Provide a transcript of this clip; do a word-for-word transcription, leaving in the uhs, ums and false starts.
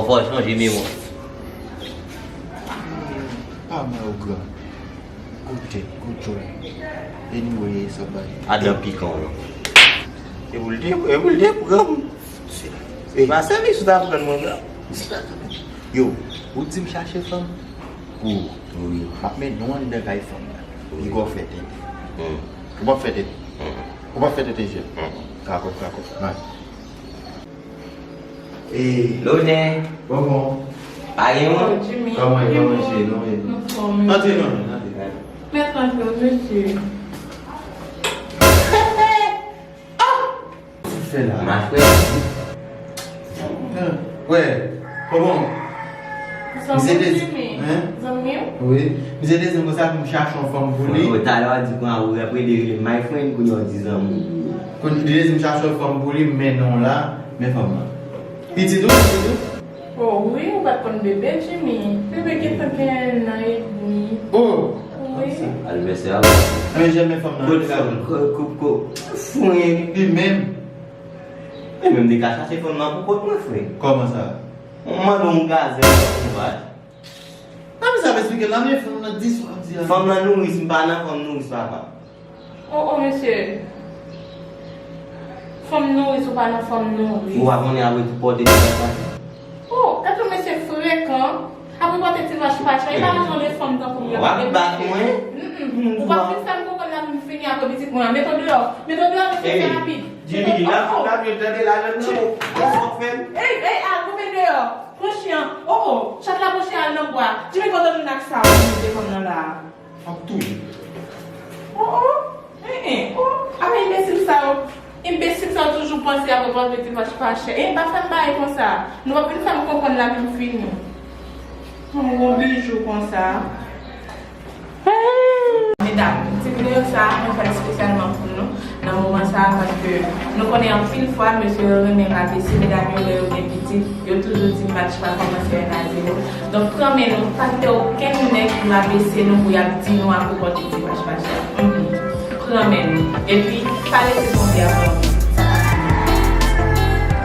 Fò w chanje memwa. Pa mal gran. Good day, good joy. Anyway, sa bay. Adan pikan w lan. E pou l te, e pou l te pran m. E pa sèvis ou ta pran mwen la. Yo, ou di m chache fanm pou ou. Wi. M ap mennen w anndan kay fanm nan. Wi. Piga w fè tenten. Ou p ap fè tenten. Ou p ap fè tenten, jèn. Kakòt, kakòt. Nan. Lonè. Bon, bon. Pa gen moun? Kòman, kòman, jèn? Non, jèn. Antre, non, jèn, antre. Mèt antre, mesye. Fè la. Ma frè. Wè, kòman? Misye te di, hein? Zanmi w? Wi. Misye te di m konsa pou m chache yon fanm pou li. Yo, talè w di kon a ou rep rele rele my friend, kounye a w di zanmi. Kounye li te di m chache yon fanm pou li, m mennen w la, men fanm nan. Pitit ou, pitit ou? Oh wi, ou pa t konn bebe Jimmy. Bebe gentan gen en an edmi. Oh! Wi. Anivèsè a. Men jèn men fanm nan. Kout fanm, kout, kout, kout. Fwen. Li menm. Mwen menm te ka chache fanm nan pou kont mwen, frè. Kòman sa? Mwen mande yon gazèl nan sovaj. Nan men sa m esplike la, men fanm nan di sa w ap di a. Fanm nan nouris, m pa nan fanm nouris, papa. Oh, oh, mesye. Fanm nouris, ou pa nan fanm nouris. Ou pa konnen apre tou pòte ti sa. Oh, gade yon mesye frekan. Apre pòte ti vach pa chè, e pa bezwen de fanm tankou m yo. W ap bat mwen? Mm-mm. Ou pa fin fè m konprann la pou m fini apre pitit mwen an. Mete w deyò. Mete w deyò, mesye, fè rapid. Jimmy, n ap, n ap jwenn tande la, jwenn nan. Ou fòk fè m. Ey, ey, al, goumen deyò. Pran chen an. Oh, oh, chat la pran chen al nan bwa. Jimmy, kote w jwenn ak sa ou mete fanm nan la a? Ap touye. Oh, oh. Hein, hein. Oh, apa enbesil sa yo. Enbesil sa yo toujou panse apre pòte ti vach pa chè. Eh, pa fè m bagay konsa. Nou pa vin fè m konprann la pou m fini. Yon bon bijou konsa. Medam, ti videyo sa a, mwen fè l espesyalman pou nou nan moman sa a, paske nou konnen anpil fwa mesye yo renmen rabese medam yo lè yo gen pitit, yo toujou di match pa kòmanse en a zewo. Donk, pran men nou, pa kite okenn nèg rabese nou pou y ap di nou apre pòte ti match pa chè. Pran men nou. Epi, pa lese Bondye avè w.